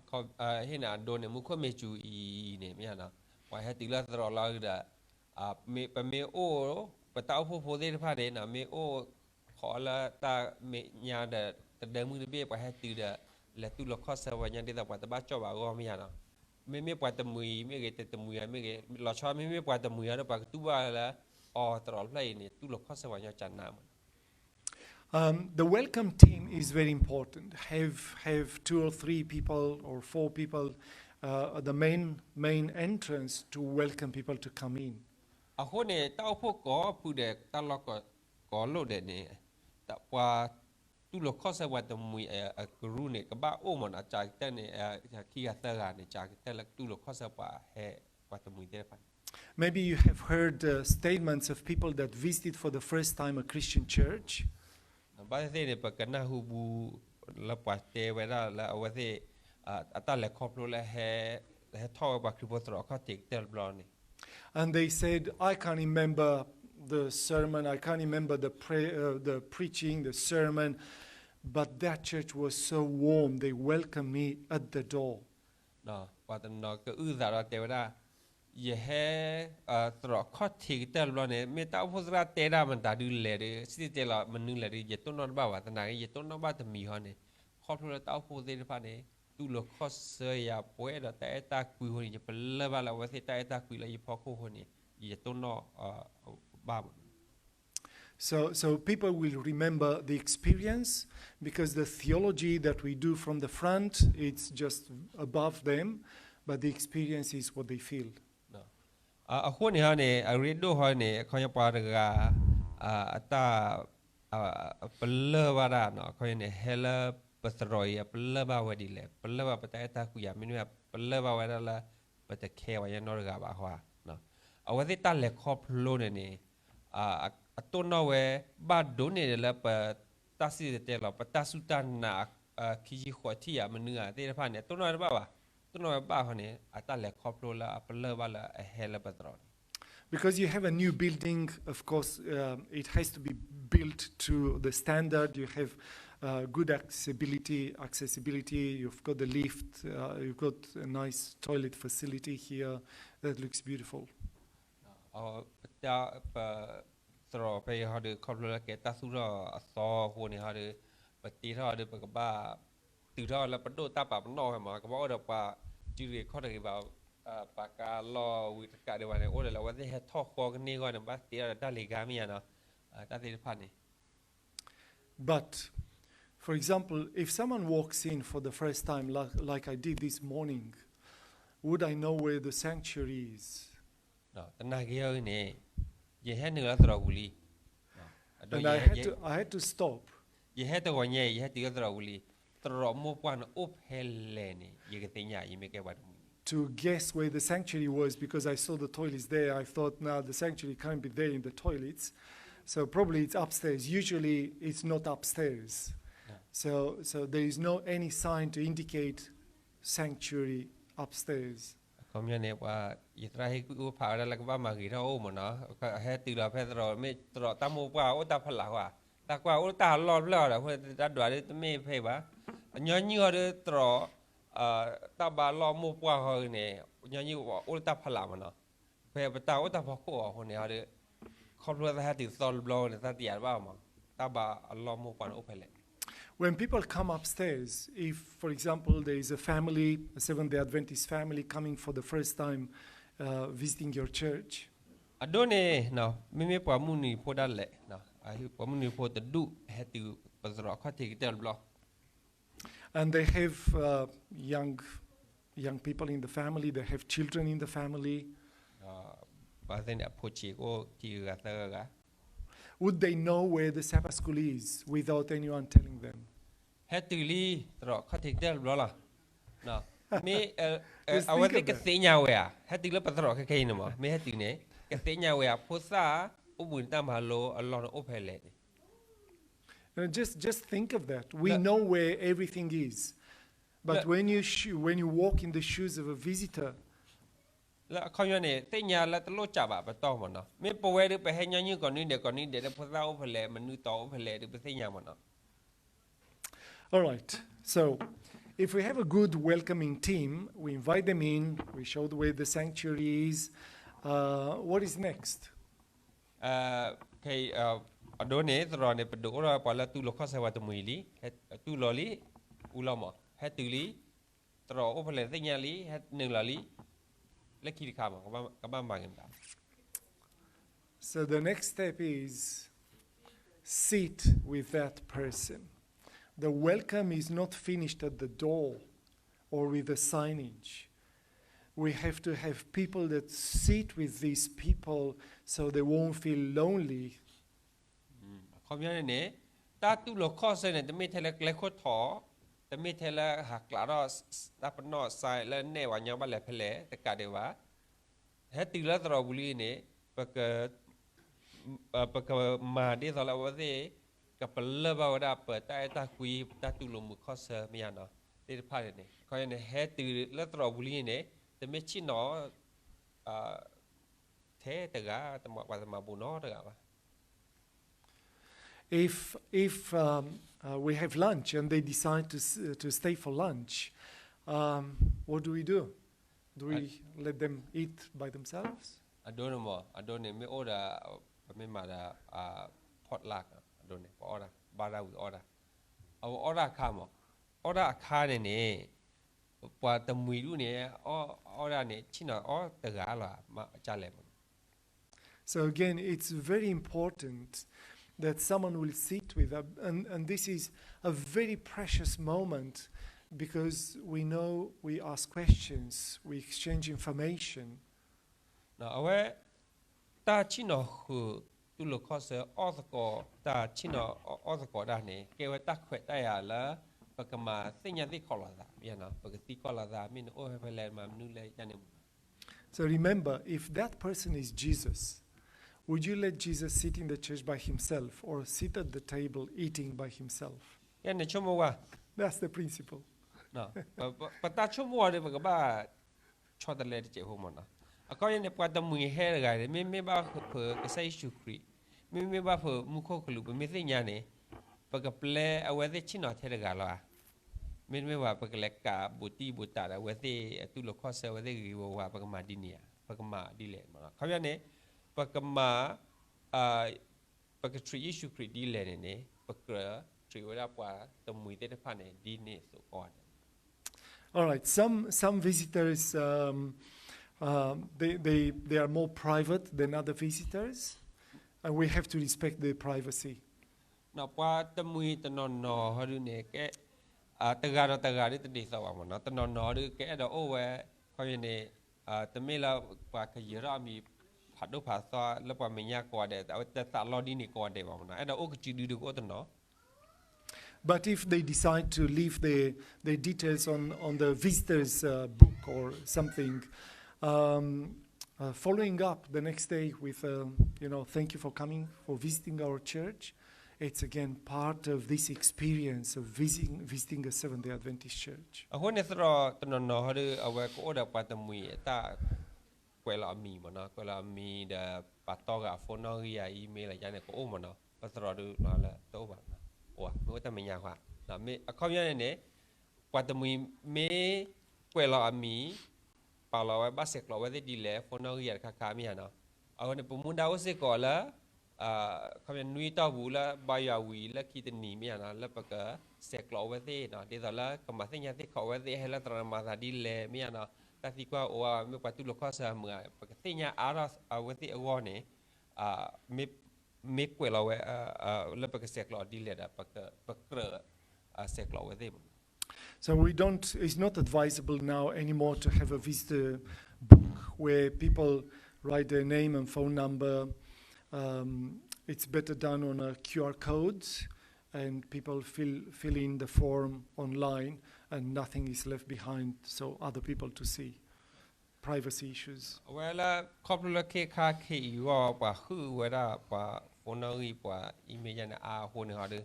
ဟ့ၣ်နၤအဒိန့ၣ် မူခိၣ်မ့ၢ်စူၤအံၤန့ၣ် မ့ၢ်နီၤ, ပှၤဟဲတုၤလၢသရိာ်လီၤဒီး ပမ့ၢ်အိၣ် ပတၢ်အိၣ်ဖှိၣ်ဖိသ့ၣ်တဖၣ်န့ၣ် မ့ၢ်အိၣ်ခိးလၢတၢ်မဲာ်ညါဒီး တဒၢမုၢ်တဘ့ၣ် ပှၤဟဲတုၤဒီး လဲၤတူၢ်လိာ်ခီၣ်ဆၢပှၤညီ ဒ်သိးပှၤတဘၣ်ကၠီၣ်ဘၣ်အဂီၢ် မ့ၢ်နီၤ. မ့မ့ၢ်ပှၤတမှံၤမ့ၢ်ဂ့ၤ တတမှံၤမ့ၢ်ဂ့ၤ လီၤဆီမ့မ့ၢ်ပှၤတမှံၤဒီး ပှၤကတူၢ်ဘၣ်လၢ အီၤသရိာ်ဖျၢၣ်အံၤန့ၣ် တူၢ်လိာ်ခီၣ်ဆၢပှၤညီကနးမး. Um, the welcome team is very important. Have have two or three people or four people uh, at the main main entrance to welcome people to come in. အဃိန့ၣ် တၢ်အိၣ်ဖှိၣ်ကိးဖုဒီး တၢ်လီၢ်ကိးလိၣ်ဒီးန့ၣ် ပှၤတူၢ်လိာ်ခီၣ်ဆၢပှၤတမှံၤအကရူၢ်န့ၣ် ကဘၣ်အိၣ်မးနီၤ, ကးကတၢၢ်န့ၣ် ခံဂၤသၢဂၤန့ၣ် ကးကတၢၢ်လၢတူၢ်လိာ်ခီၣ်ဆၢပှၤဟဲ ပှၤတမှံၤသ့ၣ်တဖၣ်န့ၣ် Maybe you have heard uh, statements of people that visited for the first time a Christian church. ဘၣ်သ့ၣ်သ့ၣ်န့ၣ် ပကနၢ်ဟူဘူး လၢပှၤတဲဝဲဒၣ်လၢအဝဲသ့ၣ် အတၢ်လဲၤခီဖျိလၢ ဟဲထီၣ်ဝဲပှၤခရံာ်ဖိသရိာ်ခီၣ်ထံးကတၢၢ်တဘျီန့ၣ် And they said, I can't remember the sermon, I can't remember the, pray, uh, the preaching, the sermon, but that church was so warm, they welcomed me at the door. ပှၤတနီၤကအုၣ်သးဒီးတဲဝဲဒၣ် ယဟဲ သရိာ်ခီၣ်ထံးကတၢၢ်တဘျီန့ၣ် မ့ၢ်တၢ်အိၣ်ဖှိၣ်သရၣ်တဲဒၣ်မတၤဒုလဲၣ်ဒီး စံၣ်တဲၤတဲလီၤမနုၤလဲၣ်ဒီး ယတိၢ်နီၣ်တဘၣ်ဘၣ်, သနာ်က့ ယတိၢ်နီၣ်ဘၣ်တမံၤဟီန့ၣ် ခီဖျိလၢတၢ်အိၣ်ဖှိၣ်သ့ၣ်တဖၣ်န့ၣ် တူၢ်လိာ်ခီၣ်ဆၢယၤ ပှဲၤဒီးတၢ်အဲၣ်တၢ်ကွံအဃိန့ၣ် ယပလၢၢ်ဘၣ်လၢအဝဲသ့ၣ်တၢ်အဲၣ်တၢ်ကွံလၢယဖီခိၣ်အဃိန့ၣ် ယတိၢ်နီၣ်ဘၣ်မး So, so people will remember the experience because the theology that we do from the front, it's just above them, but the experience is what they feel. အဃိန့ၣ်ဟီန့ၣ် အရ့ဒိၣ်ဟီန့ၣ် အခီပညီပှၤတဂၤ အတၢ် ပလၢၢ်ဘၣ်တၢ်နီၤ အခီပညီန့ၣ် ဟဲလၢပသရိာ်အံၤ ပလၢၢ်ဘၣ်ဝဲဒ်လဲၣ်, ပလၢၢ်ဘၣ်ပတၢ်အဲၣ်တၢ်ကွံဧါ, မ့တမ့ၢ် ပလၢၢ်ဘၣ်ဝဲဒၣ်လၢ ပတခဲပှၤညီနီတဂၤဘၣ်ဟီဧါ. အဝဲသ့ၣ်တၢ်လဲၤခီဖျိန့ၣ်န့ၣ် အတိၢ်နီၣ်ဝဲဘၣ်ဒိၣ်န့ၢ်ဒံးလၢပတၢ်စံၣ်တဲၤတဲလီၤ ပတၢ်စူၢ်တၢ်နာ် ခံဆံဃိးထံၣ်ဧါ မနုၤဧါသ့ၣ်တဖၣ်န့ၣ် အတိၢ်နီၣ်ဝဲတဘၣ်ဘၣ်. တိၢ်နီၣ်ဝဲဘၣ်ဟီန့ၣ် အတၢ်လဲၤခီဖျိလၢအပလၢၢ်ဘၣ်လၢအဟဲလၢပသရိာ်န့ၣ် Because you have a new building, of course, um, it has to be built to the standard. You have uh, good accessibility, accessibility. You've got the lift. Uh, you've got a nice toilet facility here that looks beautiful. ပတၢ် ပသရိာ်ဖဲအံၤဟီဒီး ခီဖျိလၢကဲတၢ်သူၣ်ထီၣ်အသီအဃိန့ၣ်ဟီဒီး ပတ့ထီၣ်ဒီး ပကဘၣ်တုၤထီၣ်လၢပဒိၣ်တၢ်ပာ်ပနီၣ်ဝဲမး ကဘၣ်အိၣ်ဒီးပှၤစုတဂ့ၤခီၣ်တဂ့ၤဘၣ် ပာ်ကါလီၢ်ဝံၤတကးဒံးဘၣ်န့ၣ် အိၣ်ဒီးလၢအဝဲသ့ၣ်ဟဲထီၣ်ဃီကန့ၢ်အဂီၢ်န့ၣ် ဘၣ်တ့ထီၣ်ဒီးတၢ်လံၤကါမ့ၢ်ဧါနီၤ တၢ်သ့ၣ်တဖၣ်န့ၣ် But, for example, if someone walks in for the first time, like, like I did this morning, would I know where the sanctuary is? သနာ်က့အန့ၣ် ယဟဲနုာ်လၢသရိာ်ပူၤလံ And I had to, I had to stop. ယဟဲတဂီၤညါအံၤ ယဟဲတုၤလၢသရိာ်ပူၤလံ သရိာ်မိၢ်ပှၢ်န့ၣ်အိၣ်ဖဲလဲၣ်န့ၣ် ယကသ့ၣ်ညါ ယမ့ၢ်ကဲပှၤတမှံၤန့ၣ် to guess where the sanctuary was because I saw the toilets there. I thought, no, the sanctuary can't be there in the toilets. So probably it's upstairs. Usually it's not upstairs. So, so there is no any sign to indicate sanctuary upstairs. အခီပညီန့ၣ် ပှၤ ယသရၣ်ဟ့ၣ်ကူၣ်အိၣ်ဖးဝဲဒၣ်လၢကဘၣ်မၤဂ့ၤထီၣ်အိၣ်မးနီၤ ဟဲတုၤလီၤဖဲသရိာ် မ့ၢ်သရိာ်တၢ်မိၢ်ပှၢ်အိၣ်တၢ်ဖီလာ်ဃီ တၢ်ကွၢ်အိၣ်တၢ်လီၢ်ဖျၢၣ်အီၤဒီး အဃိတၢ်ဒွးဒ်တမ့ၢ်ဖဲဘၣ် ညီနုၢ်ဟီဒီးသရိာ် တၢ်ဘါလီၢ်မိၢ်ပှၢ်ဃီန့ၣ် ညီနုၢ်အိၣ်လၢတၢ်ဖီလာ်မးနီၤ ဖဲပတၢ်အိၣ်တၢ်ဖီခိၣ်အီၤအဃိန့ၣ်ဒီး ခီဖျိသးဟဲတုၤသီတဘျီန့ၣ် သးတယာ်တဘၣ်မး တၢ်ဘါအလီၢ်မိၢ်ပှၢ်န့ၣ်အိၣ်ဖဲလဲၣ် When people come upstairs, if, for example, there is a family, a Seventh-day Adventist family coming for the first time uh, visiting your church, အဒိန့ၣ် မ့မ့ၢ်ပှၤမုၢ်နံၤဖိဒၣ်လဲာ် ပှၤမုၢ်နံၤဖိတဒူၣ်ဟဲတုၤပသရိာ်ခီၣ်ထံးကတၢၢ်တဘျီ and they have uh, young young people in the family, they have children in the family. ဒီး ပှၤသ့ၣ်န့ၣ် အဖိဆံးကအိၣ်ခံဂၤသၢဂၤ Would they know where the Sabbath school is without anyone telling them? ဟဲတုၤလံ သရိာ်ခီၣ်ထံးကတၢၢ်တဘျီလီၤ. မ့ၢ် အဝဲသ့ၣ်ကသ့ၣ်ညါဝဲဧါ, ဟဲတုၤလၢပသရိာ်ခဲခဲအံၤန့ၣ်မး မ့ၢ်ဟဲတုၤန့ၣ် ကသ့ၣ်ညါဝဲဧါ ဖိသၣ်အိၣ်ဘှံးနံၤတၢ်မၤလိအလီၢ်န့ၣ်အိၣ်ဖဲလဲၣ်န့ၣ် Just, just think of that. We know where everything is. But when you, sh- when you walk in the shoes of a visitor, လၢအခီပညီန့ၣ် သ့ၣ်ညါလၢတလိၣ်စးဘၣ်ပတီၢ်မးနီၤ. မ့ၢ်ပဝဲဒၣ်ပဟဲညီနုၢ်ကိးနွံဒဲးကိးနွံဒဲးဒီး ဖိသၣ်အိၣ်ဖဲလဲၣ် မနုၤတီၤအိၣ်ဖဲလဲၣ်ဒီး ပသ့ၣ်ညါမးနီၤ. All right. So, if we have a good welcoming team, we invite them in, we show them where the sanctuary is. Uh, what is next? ခဲအံၤ အဒိန့ၣ် သရိာ်န့ၣ် ပဒုးအိၣ်ထီၣ်ပှၤလၢတူၢ်လိာ်ခီၣ်ဆၢဝဲတမှံၤလံ, တူၢ်လိာ်လံ, အူလီၤမး, ဟဲတုၤလံ, သရိာ်အိၣ်ဖဲလဲၣ်သ့ၣ်ညါလံ, ဟဲနုာ်လီၤလံ, လၢခံတခါမး ကဘၣ်မၤက့ၤမတၤ So the next step is sit with that person. The welcome is not finished at the door or with the signage. We have to have people that sit with these people so they won't feel lonely. အခီပညီန့ၣ်န့ၣ် တၢ်တူၢ်လိာ်ခီၣ်ဆၢန့ၣ် တမ့ၢ်ထဲလၢကျဲခိၣ်ထီၣ်, တမ့ၢ်ထဲလၢဟးကျးထီၣ် တၢ်ပနီၣ်စဲးလၢနဲၣ်ဝဲညီဘၣ်လဲၤဖဲလဲၣ် တကးဒံးဘၣ်. ဟဲတုၤလၢသရိာ်ပူၤလံန့ၣ် ပကမၤဒ်သိးလၢအဝဲသ့ၣ် ကပလၢၢ်ဘၣ်ဝဲဒၣ်ပတၢ်အဲၣ်တၢ်ကွံ ပတၢ်တူၢ်လိာ်မုာ်ခီၣ်ဆၢမ့ၢ်ဧါနီၤ သ့ၣ်တဖၣ်န့ၣ်န့ၣ် အခီပညီန့ၣ် ဟဲတုၤလၢသရိာ်ပူၤလံန့ၣ်န့ၣ် တမ့ၢ်ဆ့ၣ်နီၤ ထဲတဂၤ ပှၤတမၤဘူးနီတဂၤဘၣ်. If, if um, uh, we have lunch and they decide to, s- to stay for lunch, um, what do we do? Do we let them eat by themselves? အဒိန့ၣ်မး အဒိန့ၣ်မ့ၢ်အိၣ်ဒီး ပမ့ၢ်မၤဒီး potluck အဒိန့ၣ် ပအီၣ်ဒၣ် ဘၣ်ဒၣ်ဝံၤအီၣ်ဒၣ်, အဝဲအီၣ်ဒၣ်အခါမး, အီၣ်ဒၣ်အခါန့ၣ်န့ၣ် ပှၤတမှံၤဒူၣ်န့ၣ် အီၣ်ဒၣ်န့ၣ် ဆ့ၣ်နီၤအီၣ်တဂၤလီၤ မ့ၢ်ကလဲၣ်မး So again, it's very important that someone will sit with us, and, and this is a very precious moment because we know we ask questions, we exchange information. အဝဲ တၢ်ဆ့ၣ်နီၤဃုာ် တူၢ်လိာ်ခီၣ်ဆၢအီၣ်သကိး တၢ်ဆ့ၣ်နီၤအီၣ်သကိးတၢ်န့ၣ် ကဲဝဲတၢ်ခွဲးတၢ်ယာ်လၢ ပကမၤသ့ၣ်ညါသ့ၣ်ခီၣ်လိာ်သး ပကသံကွၢ်လိာ်သး မ့ၢ်နအိၣ်ဖဲလဲၣ် မၤမနုၤလဲၣ် ယန့ၣ်မး So remember, if that person is Jesus, would you let Jesus sit in the church by himself or sit at the table eating by himself? ယန့ၣ်ဆိကမိၣ်ဝဲ That's the principle. ပတၢ်ဆိကမိၣ်ဝဲဒီး ပကဘၣ်ဆီတလဲတစဲးဖိမးနီၤ. အခီပညီန့ၣ် ပှၤတမှံၤဟဲတဂၤန့ၣ် မ့မ့ၢ်ဘၣ်ဖုးကစၢ်ယ့ၣ်ၡူးခရံာ်, မ့မ့ၢ်ဘၣ်ဖုးမူခိၣ်ကလူး ပမ့ၢ်သ့ၣ်ညါန့ၣ် ပကပျဲအဝဲသ့ၣ်ဆ့ၣ်နီၤထဲတဂၤလီၤဧါ. မ့တမ့ၢ်ဘၣ် ပကလဲၤကးဘူးတံၢ်ဘူးတၢ်ဒီးအဝဲသ့ၣ် အတူၢ်လိာ်ခီၣ်ဆၢ အဝဲသ့ၣ်ဂ့ၤဂ့ၤဝါဝါ ပကမၤဒ်န့ၣ်ဧါ, ပကမၤဒ်လဲၣ်မးနီၤ. အခီပညီန့ၣ် ပကမၤ ပက treat ယ့ၣ်ၡူးခရံာ်ဒ်လဲၣ်န့ၣ်န့ၣ် ပကြၢး treat ဝဲဒၣ်ပှၤတမှံၤသ့ၣ်တဖၣ်န့ၣ် ဒ်န့ၣ်အသိးကိးဂၤဒဲး. All right, some, some visitors, um, uh, they, they, they are more private than other visitors, and we have to respect their privacy. ပှၤတမှံၤတနီၤနီၤဟီဒုန့ၣ် က တဂၤဒီးတဂၤဒ်တဒ်သိးဘၣ်မးနီၤ, တနီၤနီၤဒုးကအဲၣ်ဒိးအိၣ်ဝဲ ခီပညီန့ၣ် တမ့ၢ်လၢပှၤကယၢၤထီၣ်အမံၤ ဖးဒိၣ်ဖးသီလၢပှၤမဲာ်ညါကိးဂၤဒဲး အဝဲတသးလီဒ်န့ၣ်ကိးဂၤဒဲးဘၣ်မးနီၤ, အဲၣ်ဒိးအိၣ်ကစုဒုဒုးကအိၣ်တနီၤ But if they decide to leave their, their details on, on the visitor's uh, book or something, um, uh, following up the next day with, uh, you know, thank you for coming, for visiting our church, it's again part of this experience of visiting, visiting a Seventh-day Adventist church. အဃိန့ၣ် သရိာ်တနီၤနီၤဟီဒုး အဝဲကအိၣ်ဒီးပှၤတမှံၤအတၢ် ကွဲးလီၤအမံၤမးနီၤ, ကွဲးလီၤအမံၤဒီး ပာ်တီဂာ်အ phone နီၣ်ဂံၢ်ယၤ email လၢယၤန့ၣ် ကအိၣ်မးနီၤ, ပသရိာ်ဒုးလီၤလၢတအိၣ်ဘၣ်, အိၣ် မ့ၢ်အိၣ်တၢ်မဲာ်ညါဃါ, အခီပညီန့ၣ်န့ၣ် ပှၤတမှံၤမ့ၢ်ကွဲးလီၤအမံၤ ပာ်လီၤဝဲဘၣ်ဆဲးကျိးဝဲသ့ၣ်ဒ်လဲၣ် phone နီၣ်ဂံၢ်ယၤတခါခါမ့ၢ်ဧါနီၤ, အဝဲန့ၣ် ပမူဒါအိၣ်စ့ၢ်ကီးလၢ ခီပညီနွံတီၢ်ပူၤလၢ ဘါယွၤဝံၤလၢခံတနံၤမ့ၢ်ဧါနီၤ လၢပကဆဲးကျိးအဝဲသ့ၣ်နီၤ, ဒ်သိးလၢကမၤသ့ၣ်ညါသ့ၣ်ခီၣ်အဝဲသ့ၣ် ဟဲလၢသရၣ်မၤသးဒ်လဲၣ်မ့ၢ်ဧါနီၤ, တၢ်သံကွၢ်အိၣ်ဝဲ မ့ၢ်ပှၤတူၢ်လိာ်ခီၣ်ဆၢမုာ်ဧါ, ပကသ့ၣ်ညါအါထီၣ်အဝဲသ့ၣ်အဂီၢ်န့ၣ် မ့ၢ်ကွဲးလီၤဝဲ လၢပကဆဲးကျိးအီၤဒ်လဲၣ်ဒီး ပကြၢးဆဲးကျိးအဝဲသ့ၣ်မးနီၤ. So we don't, it's not advisable now anymore to have a visitor book where people write their name and phone number. Um, it's better done on a Q R code, and people fill, fill in the form online, and nothing is left behind, so other people to see. Privacy issues. အဝဲလၢ ခီဖျိလၢခဲခါခဲအံၤအဂီၢ် ပှၤဟုၣ်ဝဲဒၣ်ပှၤ phone နီၣ်ဂံၢ် ပှၤ email ယါန့ၣ် အါအဃိန့ၣ်ဟီဒီး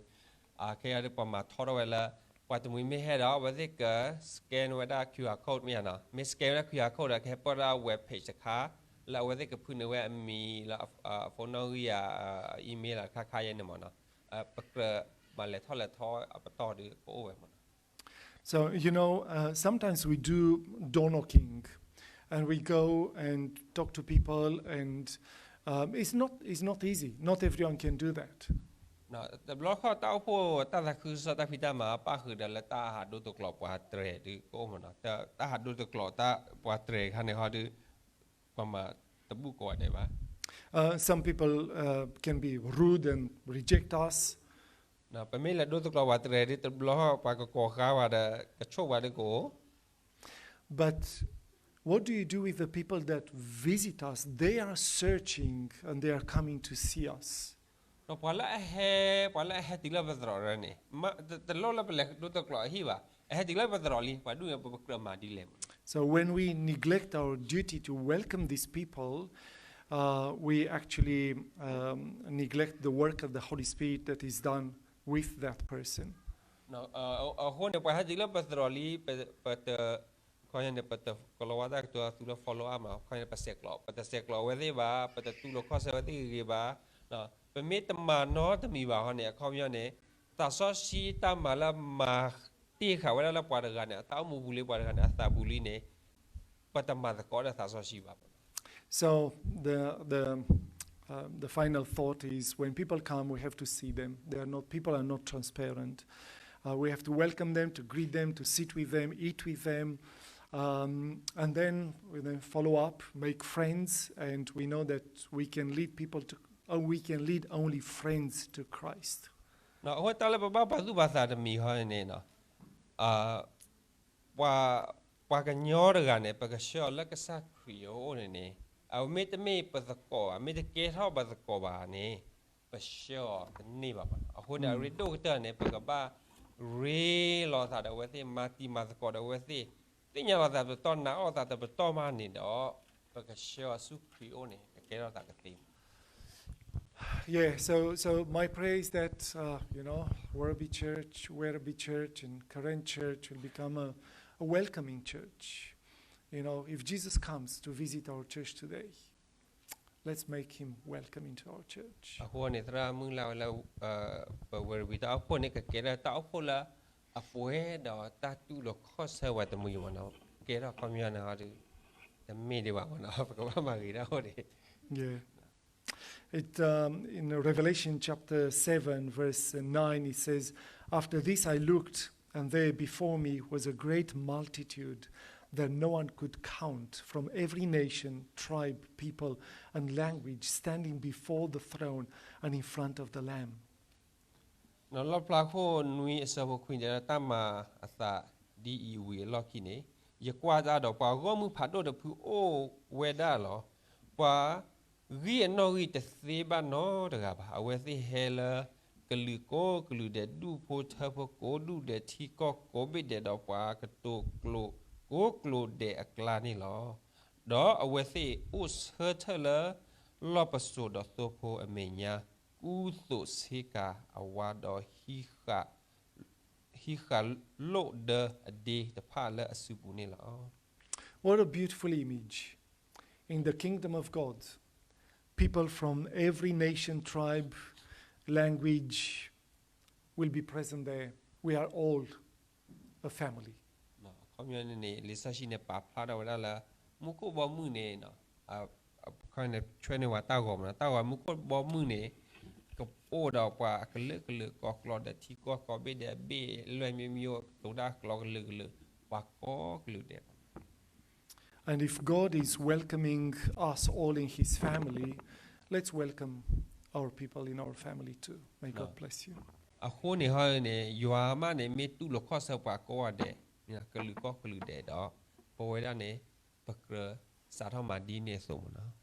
အခဲအံၤဒီး ပှၤမၤထီထီၣ်ဝဲလၢ ပှၤတမှံၤမ့ၢ်ဟဲဒီး အဝဲသ့ၣ်က scan ဝဲဒၣ် QR code မ့ၢ်ဧါနီၤ, မ့ၢ် scan ဝဲဒၣ် QR code ဒီး ကဟဲပၢၢ်ဒၣ် web page တခါ လၢအဝဲသ့ၣ်ကဖုန့ၢ်ဝဲအမံၤလၢ phone နီၣ်ဂံၢ်ဧါ, email လၢခါခါယဲန့ၣ်မ့ၢ်နီၤ, ပကြၢးမၤလဲၤထီၣ်လဲၤထီအပတီၢ်ဒီးကအိၣ်ဝဲမ့ၢ်နီၤ. So, you know, uh, sometimes we do door knocking and we go and talk to people and um, it's not, it's not easy. Not everyone can do that. တဘျီဃီတၢ်အိၣ်ဖှိၣ်တၢ်သးခုကစီၣ်တၢ်ဖံးတၢ်မၤ ပၣ်ဃုာ်ဒီးလၢတၢ်ဟးဒိတကျိးပှၤတြဲၤဒုးကအိၣ်မ့ၢ်နီၤ, တၢ်ဟးဒိတကျိးတၢ်ပှၤတြဲၤခါန့ၣ်ဟီဒီး ပှၤမၤတဘူၣ်ကိးဂၤဒဲးဘၣ်. Uh, some people uh, can be rude and reject us. ပမ့ၢ်လဲၤဒိတကျိးပှၤတြဲၤဒုး တဘျီဃီပှၤကကိးဃါဝဲဒီး ကဆိၣ်ဝဲဒုးကအိၣ် But what do you do with the people that visit us? They are searching and they are coming to see us. ဒီးပှၤလၢအဟဲ, ပှၤလၢအဟဲတုၤလၢပသရိာ်န့ၣ်, တလိၣ်လၢပလဲၤဒိတကျိးအဟံၣ်ဘၣ်, အဟဲတုၤလၢပသရိာ်လံ, ပှၤဒုးန့ၣ် ပကြၢးမၤဒ်လဲၣ်မ့ၢ်. So when we neglect our duty to welcome these people, uh, we actually um, neglect the work of the Holy Spirit that is done with that person. အဃိန့ၣ် ပှၤဟဲတုၤလၢပသရိာ်လံ, ပတ, ခီန့ၣ် ပတကလီၤဝါတၢ်ကတိၤသူလၢ follow up မး, ခီန့ၣ် ပဆဲးကျိး, ပတဆဲးကျိးအဝဲသ့ၣ်ဘၣ်, ပတတူၢ်လိာ်ခီၣ်ဆၢအဝဲသ့ၣ်ဂ့ၤဂ့ၤဘၣ်, ပမ့ၢ်တမၤနီတမံၤဘၣ်ဟီန့ၣ် အခီပညီန့ၣ် သးစီဆှံတၢ်မၤလၢမၤတ့ၢ်ဃာ်ဝဲဒၣ်လၢပှၤတဂၤန့ၣ် အတၢ်အိၣ်မူပူၤလံ ပှၤတဂၤန့ၣ် အသးပူၤလံန့ၣ် ပတမၤသကိးဒီးသးစီဆှံဘၣ်. So the, the, uh, the final thought is when people come, we have to see them. They are not, people are not transparent. Uh, we have to welcome them, to greet them, to sit with them, eat with them, um, and then we then follow up, make friends, and we know that we can lead people to, uh, we can lead only friends to Christ. အဃိတၢ်လၢပဘၣ်ပာ်သူၣ်ပာ်သးတမံၤဟီန့ၣ် ပှၤ, ပှၤကညီတဂၤန့ၣ် ပကဆှၢအီၤလၢကစၢ်ခရံာ်အအိၣ်န့ၣ်န့ၣ်, အမ့ၢ်တမ့ၢ်ပသကိးဘၣ်, မ့ၢ်တကဲထီၣ်ပသကိးဘၣ်န့ၣ်, ပဆှၢအီၤတန့ၢ်ဘၣ်မ့ၢ်နီၤ. အဃိန့ၣ် အရ့ဒိၣ်ကတၢၢ်န့ၣ် ပကဘၣ်ရ့လိာ်သးဒီးအဝဲသ့ၣ်, မၤတံၤမၤသကိးဒီးအဝဲသ့ၣ်, သ့ၣ်ညါလိာ်သးတပတီၢ်, နာ်အီၣ်သးတပတီၢ်မးန့ၣ်ဒီး ပကဆှၢအီၤဆူခရံာ်အအိၣ်န့ၣ် ကကဲထီၣ်သးကသ့မး. Yeah, so, so my prayer is that, uh, you know, Werribee Church, Werribee Church and Karen Church will become a, a welcoming church. You know, if Jesus comes to visit our church today, let's make him welcome into our church. အဃိန့ၣ် သရၣ်မုၢ်လၢ်ဝဲလၢ ပဝဲရဝံတၢ်အိၣ်ဖှိၣ်န့ၣ် ကကဲထီၣ်တၢ်အိၣ်ဖှိၣ်လၢအပှဲၤဒီးတၢ်တူၢ်လိာ်ခီၣ်ဆၢဝဲတမံၤမ့ၢ်နီၤ, ကဲထီၣ်ခီပညီန့ၣ်ဟီဒီး တမ့ၢ်ဒံးဘၣ်မ့ၢ်နီၤ, ပကဘၣ်မၤဂ့ၤတၢ်အိၣ်ဒံး. Yeah. It, um, in Revelation chapter seven, verse nine, it says, After this I looked, and there before me was a great multitude that no one could count, from every nation, tribe, people, and language, standing before the throne and in front of the Lamb. နီၤ လီၣ်ဖျါခိၣ်နွံအဆၢဖိခွံန့ၣ် တၢ်မၤအသးဒ်အံၤဝံၤအလီၢ်ခံန့ၣ်, ယကွၢ်တၢ်ဒီး ပှၤဂီၢ်မုၢ်ဖးဒိၣ်တဖုအိၣ်ဝဲဒၣ်လီၤ. ပှၤဂံၢ်အနီၣ်ဂံၢ်တသ့ဘၣ်နီတဂၤဘၣ်. အဝဲသ့ၣ်ဟဲလၢကလုာ်ကိးကလုာ်ဒဲး, ဒူၣ်ဖိထၢဖိကိးဒူၣ်ဒဲး, ထံကီၢ်ကိးဘ့ၣ်ဒဲး, ဒီးပှၤကတိၤကျိာ်ကိးကျိာ်ဒဲးအကျါန့ၣ်လီၤ. ဒီးအဝဲသ့ၣ်အိၣ်ဆၢထၢၣ်လၢလီၢ်ပစိာ်ဒီးသိဖိအမဲာ်ညါ, ကူသိးဆ့ကၤအဝါ, ဒီးဟံးဃာ်လိၣ်ဒၢအဒ့တဖၣ်လၢအစုပူၤန့ၣ်လီၤ. What a beautiful image. In the kingdom of God, people from every nation, tribe, language will be present there. We are all a family. အခီပညီန့ၣ်န့ၣ် လံာ်စီဆှံန့ၣ် ပာ်ဖျါထီၣ်ဝဲဒၣ်လၢ မူခိၣ်ဘီမုၢ်န့ၣ် အခီပညီန့ၣ် ဆွဲန့ၢ်ဝဲတၢ်ဂီၤမ့ၢ်နီၤ, တၢ်ဂီၤမူခိၣ်ဘီမုၢ်န့ၣ် ကအိၣ်ဒီးပှၤအကလုာ်ကလုာ် ကိးကျိာ်ဒဲး, ထံကီၢ်ကိးဘ့ၣ်ဒဲး, ဘ့ၣ်လွဲၢ်မံမံအိၣ်, ကတိၤတၢ်ကျိာ်ကလုာ်ကလုာ်, ပှၤကိးကလုာ်ဒဲး And if God is welcoming us all in his family, let's welcome our people in our family too. May God bless you. အဃိန့ၣ်ဟီန့ၣ် ယွၤမးန့ၣ် မ့ၢ်တူၢ်လိာ်ခီၣ်ဆၢပှၤကိးဂၤဒဲး, ကလုာ်ကိးကလုာ်ဒဲးဒီး ပဝဲဒၣ်န့ၣ် ပကြၢးစးထီၣ်မၤဒ်န့ၣ်အသိးမ့ၢ်နီၤ.